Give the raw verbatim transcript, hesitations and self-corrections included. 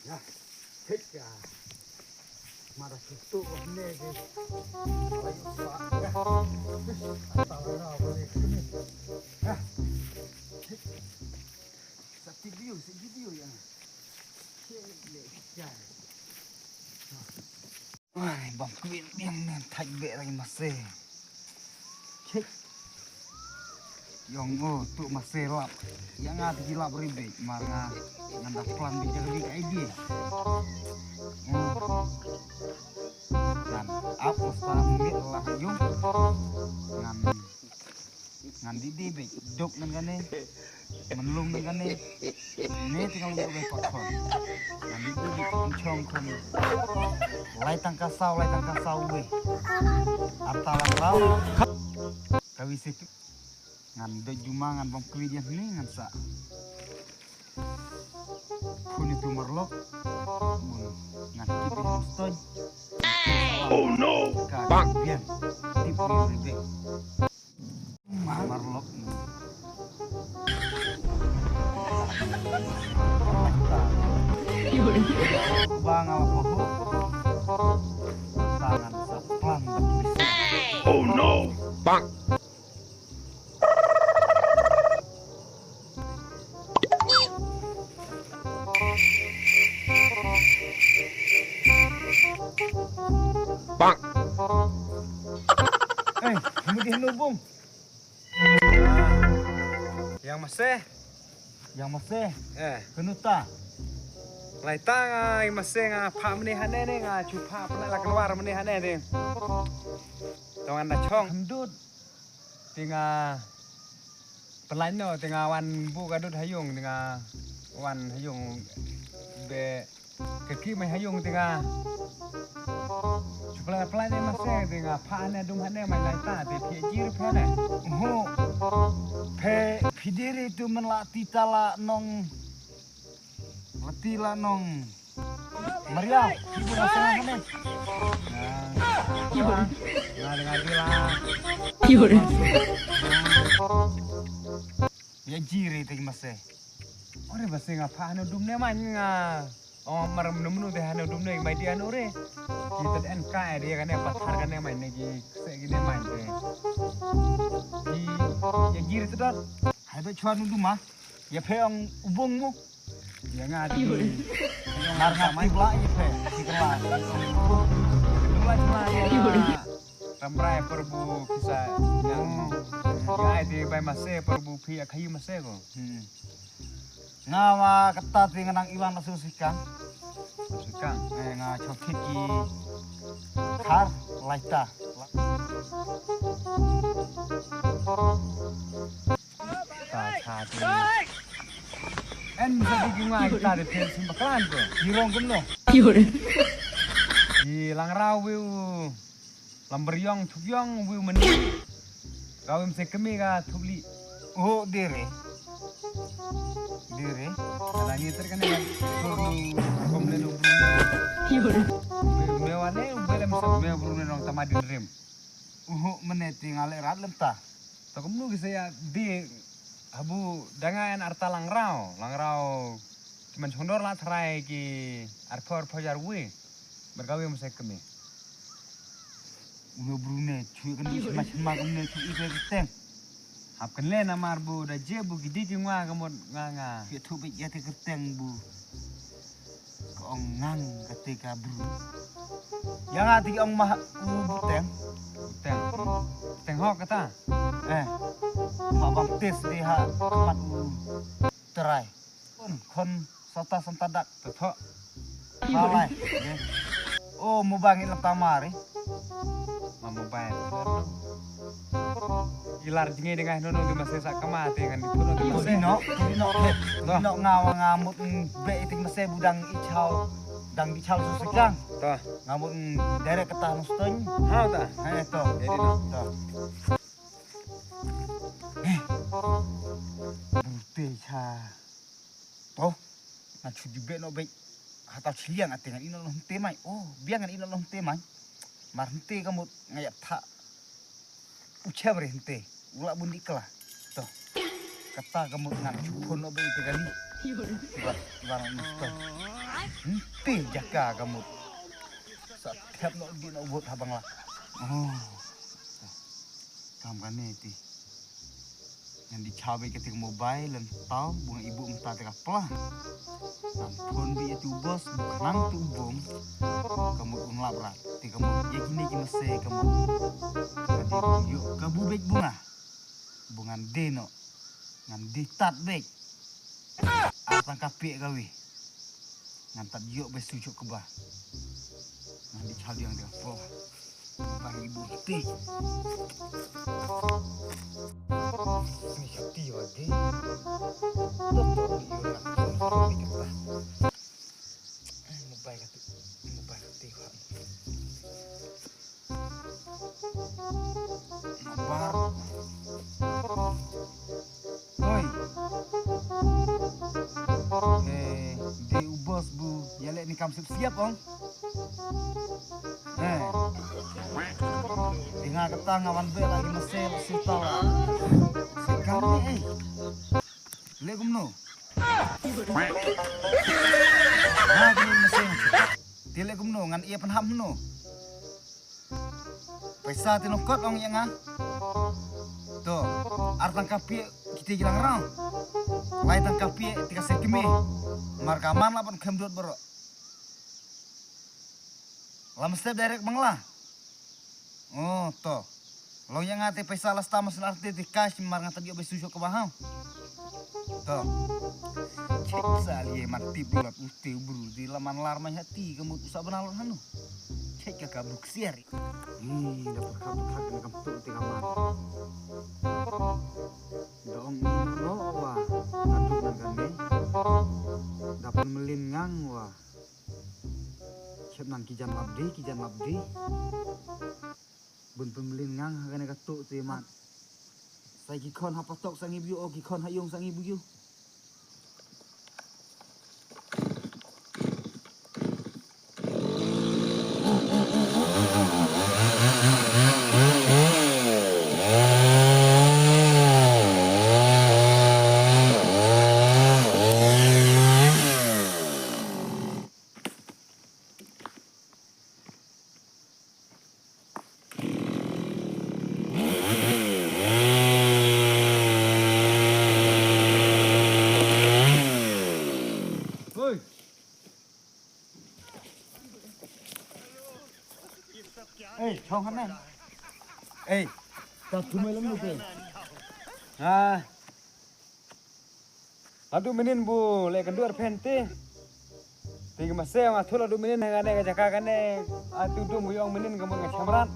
Ya, hit ya. Mara kitu ko ne de. Ayo pa ya. Tala ra ko ne. Ya. Hit. Sa video, sa video ya. Hit le ya. Ai, bam kwin yang nen thaj be lagi masih. Cek. Yong o tu masih lap. Yang ada di lap ribet marah. Nganda plan bija ribet idea. Hmm. Ngan up star mit lah yung. Ngan Ngan di di bej duk nang kane. Menlung nang kane. Ne tinggal untuk bej pakon. Ngan di di bej chong kon. Lai tang ka saw, lai tang ka saw we. Arta lang raw. Kawi sik. Ngan doj juma ngan bom kwi dia ni ngan sa. Pun itu merlok. Mun ngan kip di stoj. Oh no. Bang. Bian. Tip ni ribet. Marlok. Bang apa ho? Tangan saplan. Oh no. Bang. Bang. Eh, mudi nubung. Yang masih. Yang masih. Eh. Kenuta. Lai tang ai masih nga pha mene hane ne nga chupa pernah la keluar mene hane ne. Tongan da chong. Hendut. Tinga Pynlait no, tinga wan bu ka dud ha yung, tinga wan ha yung be ka ki mai ha yung tinga. Chu pynlait, pynlait ne mase, tinga pha ne dum ha ne mai lai ta, te phi jir pha ne. Ho. Phe phi diri tu men la ti ta la nong. La ti la nong. Maria, ibu rasa mana? Nah, nah, dengan dia lah. Ya jiri tadi mase. Ore base nga pha hanu dum ne man nga. Oh, mar menu menu de hanu dum ne mai dia hanu re. Kita en kai dia kane pathar kane mai ne gi se gi ne mai de. Di ya jiri tu dot. Hai be chwa nu dum ah. Ya phe ong ubung mu. Ya nga di. Mar nga ti bla ya phe. Ti bla. Bla chwa ya. Ramrai perbu kisa yang ya ai di bai mase perbu phi ya khayu mase ko. Hmm. Nga wa kata ti nga nang iwan la su sikang. Sikang. Eh, nga chokit ki khar laita. Ta cha ti. En sa di ki nga kita de phi sim baklan ko. Di rong kumno. Di lang raw wiu. Lambar yong thup yong wiu mani. Ka wim se kemi ka thup li. Oh, dire. Dire. Ada ngi ter kane kan. Turnu kom le no brune. Wiu me wane wiu le msa me brune nong tamadin rim. Uhu mene ti ngale rat lem ta. Ta kom nu ki se ya di habu danga en arta langrau, langrau. Ki man chondor la thrai ki arpho arpho jar wi. Berkawi masa kemi. Uno brune chui kan di sma sma kan ne chui ke teng. Hap kan le namar bu da je bu gidi ki ngwa ka mot nga nga. Ye thu bit ye te kerteng bu. Ka ong ngang ka te ka bru. Ya nga ti ong mah u bu teng. Teng. Teng hok kata. Eh. Ma baptis di ha mat u terai. Kon kon sata santa dak. Tetho. Malai. Oh, mu bang ilang tamar eh. Ma mobile. Ilar jinge dengan nono di masa sa kama te kan di puno di masa. Dino, dino, dino ngawa ngamut be itik masa budang ichau, dang ichau susikang. Toh. Ngamut direct kata nustun. Ha ta. Ha to. Jadi no. To. Eh. Brute cha. To. Na chu di be no be. Hata chiliang ate ngan ino lo hente mai. Oh, biang ngan ino lo hente mai. Mar hente ka mut ngayap tha. Ucha bre hente. Ula bundi kala. To. Kata ka mut ngan chu phon no be te kali. Ibar, ibar ngan to. Te jaka ka mut. Sa thep noh di noh vote ha Bangla. Oh. Kam kane te. Ngan di chaw beit kata ka mobile, lem tau, bung ibu mynta te ka pla. Ngam phone beit ïa tu boss, nang tu bung. Ka mut un lap rat. Te ka mut ïa kine ki mase ka mut. Ka di ïoh ka bu beit bunga. Bung ngan di noh. Ngan di tat beit. Ar tang ka piek ka wi. Ngan tat ïoh beit su chok kba. Ngan di chaw diang diang po. Bang ibu ti. Ni chati wa di. Doktor ni yu rak. Ni kata. Mobile kata. Mobile kata wa. Nabar. Hoi. Eh, de u boss bu, ïa leh ni kam sip siap ong. Eh. Di nga kata nga wan beh lagi masel sita. Sekam ni eh. Leh kumno? Ha, kini masel. Te leh kumno ngan ïa pynhap no. Paisa te nongkot ong ïa nga. To, ar tang ka pie kiti ki lang rang. Lai tang ka pie ti ka se kime. Mar ka man la ban khem dot bro. Lam step direct Bangla. Oh, to. Long ïa nga te paisa la sta mas lar te te cash mar nga ta dio be su ka ba ha. To. Check sa li man tip lat u te bru di la man lar mai hati ka mut sa bana lo hanu. Check ka ka buk siar. Ni da perkhat perkhat ka kam tu te ka man. Da ong ni no wa. Ka tu nan kan ni. Da pun melin ngang wa. Chep nang ki jan lap di, ki jan lap di. Bun pynmlien ngang ha kane ka tuh te mat. Sai ki khon ha patok sa ngi byu o ki khon ha yung sa ngi byu. Oi. Ei, chong han na. Ei, ta tu mai lam lu pe. Ha. Adu minin bu le kendur phen ti. Ti ma se ma thul adu minin ha kane ka jaka kane. Atu dum bu yong minin ka mun ka chamrat.